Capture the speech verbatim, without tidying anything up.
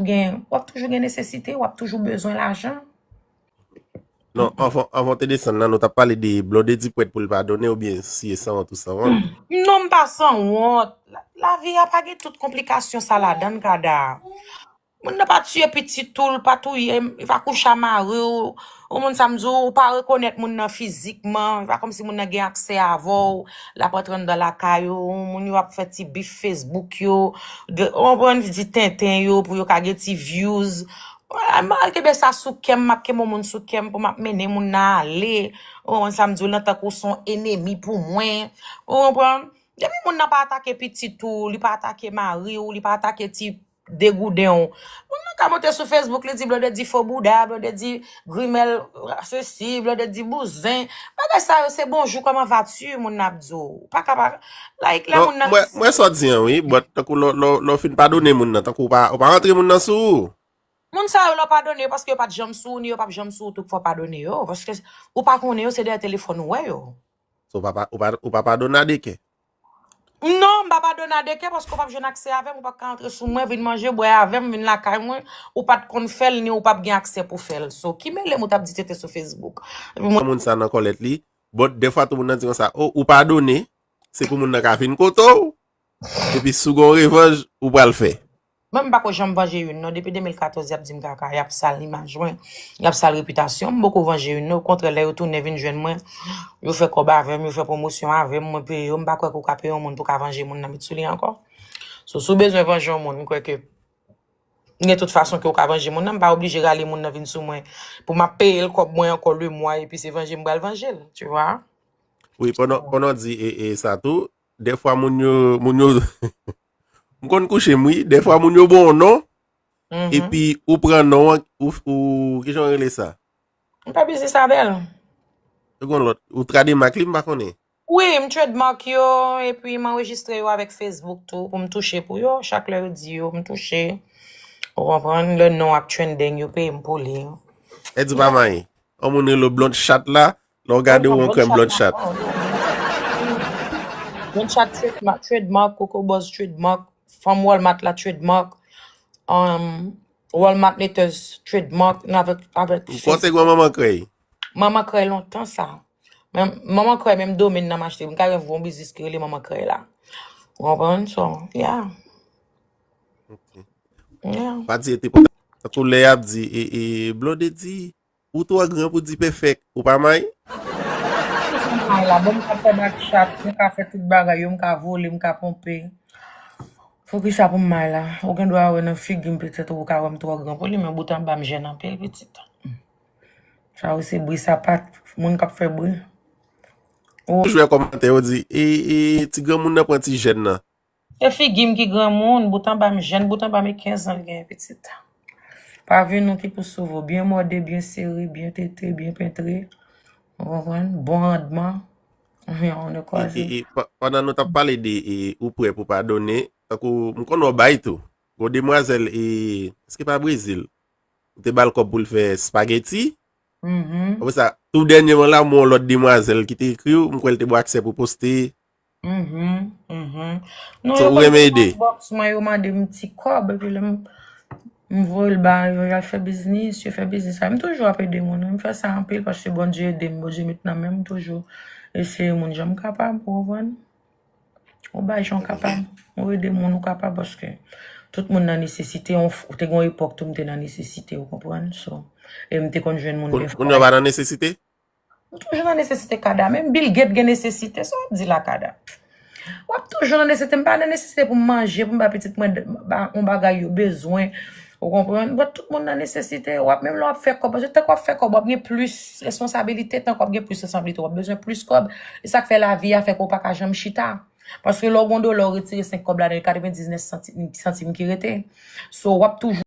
gen, w ap toujou gen nesesite, w ap toujou bezwen lajan. Non, anvan, anvan te desann la, nou t ap pale de Blondedy prèt pou l padone oubyen si e sanwont ou sanwont. Non, m pa sanwont. La, lavi a pa gen tout konplikasyon sa ladan l, Kada. Moun nan pa tiye pitit ou, l pa touye, l pa kouche a mari w. Ou moun sa m di w, ou pa rekonèt moun nan fizikman, e pa kòmsi moun nan gen aksè avè w, l ap antre anndan lakay ou, moun yo ap fè ti bif Facebook yo, de, ou konprann, di tenten yo pou yo ka gen ti views. Mwen, m al kenbe sa sou kè m, m ap kenbe yon moun sou kè m pou m ap mennen moun nan ale. Ou konprann sa m di w lan, tankou se yon enemi pou mwen. Ou konprann? Depi moun nan pa atake pitit ou, li pa atake mari w, li pa atake ti degouden w. Moun nan ka monte sou Facebook, li di Blondedy fo bouda, Blondedy grimèl sesi, Blondedy bouzen. Bagay sa yo se bonjou, kòman va tu moun nan ap di w. Ou pa ka pa like lè Non, moun nan mwen, mwen sa w di an, wi, but tankou lè, lè, lè w fin padone moun nan, tankou ou pa, ou pa rantre moun nan sou ou. Moun sa yo lè w padone yo paske yo pa t janm sou ou, ni yo p ap janm sou ou tou k fè w padone yo. Paske ou pa konnen yo, se dèyè telefòn ou wè yo. So, ou pa, pa- ou pa, ou pa padone a de kè. Non, m pa padone a de kè paske w p ap jwenn aksè avè m, ou p ap ka antre sou mwen, vin manje, bwè avè m, vin lakay mwen, ou pa t konn fè l, ni ou p ap gen aksè pou fè l. So, ki mele m ou t ap di tete sou Facebook? Epi mwen, Moun sa nan kòlèt li, but dèfwa tou moun nan di konsa, oh, ou padone, se pou moun nan ka vin kote w, epi si w gen yon revanj, ou pral fè. Mwen, m pa ko janm vanje youn, non. Depi de mil katòz, y ap di m kaka, y ap sal imaj mwen, y ap sal repitasyon m. M poko vanje youn, non. Okontrè, lè yo tounen vin jwenn mwen, yo fè kòb avè m, yo fè pwomosyon avè m, mwen peye yo. M pa kwè ke w ka peye yon moun pou ka vanje moun nan met sou li ankò. So, si w bezwen vanje yon moun, m kwè ke gen tout fason ke w ka vanje moun nan. M pa oblije rale moun nan vin sou mwen pou m ap peye l kòb mwen ankò le mwa, epi se vanje m pral vanje l, tu vois. Wi, pandan, pandan w di e, e sa tou, dèfwa moun yo, moun yo, m konn kouche m, wi, dèfwa moun yo bon w non, Mhm. Epi ou pran non an, ou, ou, kijan w rele sa? M fè biznis avè l. Ou gon lòt, ou trademark li, m pa konnen. Wi, m trademark yo, epi m anrejistre yo avèk Facebook tou, pou m touche pou yo. Chak lè yo di yo, m touche. Ou konprann? Lè non ap trending, yo peye m pou li. E di pa mayi. Yon moun rele w Blonde Chat la, lè w gade w yon krèm Blonde Chat. Blonde Chat trademark, trademark, Coco Buzz trademark, fanm Walmart la trademark, um, Walmart Neters trademark, nan avèk, avèk Ou konn se granmanman krèy. Manman krèy lontan sa. Men, manman krèy menm domèn nan m achte. M ka gen yon biznis ki rele manman krèy la. Ou konprann? So, yeah. Ok. Yeah. Pa di ete pran. Tankou lè y ap di, e, e, Blondedy, ou twò gran pou di pèfèk, ou pa may? Ay la, bon, m ka fè bak chat, m ka fè tout bagay yo, m ka vole, m ka ponpe. Poukisa pou m may la? Ou gen dwa wè nan figi m petèt ou ka wè m twò gran pou li, men bout anba m jèn anpil, pitit. Sa yo se bri sapat, moun k ap fè bri. Toujou wè kòmantè yo di, e, e, ti granmoun nan pran ti jèn nan. E figi m ki granmoun, bout anba m jèn, bout anba m e kenz an l gen pitit. Pa vin nou ki pou sove w, byen mòde, byen sere, byen tete, byen pentre. Ou konprann? Bon randman. On ne E, kwaze. e, e, pa- pandan nou t ap pale de e, ou prè pou padone, tankou m konn wè w bay tou. Gon demwazèl, e, èske pa Brezil? Ou te ba l kòb pou l fè spageti. Mhm. Apre sa, tou dènyèman la, m wè yon lòt demwazèl ki te ekri w, m kwè l te ba w aksè pou poste. Mhm, mhm. Non, So, yo ou konn renmen fè ede? Box mwen, yo mande m ti kòb, epi lè m, m voye l ba yo, y al fè biznis, yo fè biznis. Sa, m toujou ap ede moun, wi. M fè sa anpil paske Bondye ede m, Bondye met nan men m, m toujou eseye moun jan m kapab, ou konprann? Ou bay jan w kapab, ou ede moun ou kapab, paske tout moun nan nesesite, yon f- ou te gen yon epòk tou m te nan nesesite, ou konprann? So, e m te konn jwenn moun Koun- dèfwa. Kounye a w pa nan nesesite? M toujou nan nesesite, Kada. Menm Bill Gates gen nesesite, sa w ap di la, Kada? W ap toujou nan nesesite. M pa nan nesesite pou m manje, pou m ba pitit mwen d- ba- yon bagay yo bezwen. Ou konprann? But tout moun nan nesesite. W ap, menm lè w ap fè kòb, paske tank w ap fè kòb, w ap gen plis responsabilite. Tank w ap gen plis responsabilite, w ap bezwen plis kòb. E sa k fè lavi a fè ke w pa ka janm chita. Paske lè w gon dola, w retire senk kòb ladan l, katrevendiznèf santim, santim ki rete. So, w ap toujou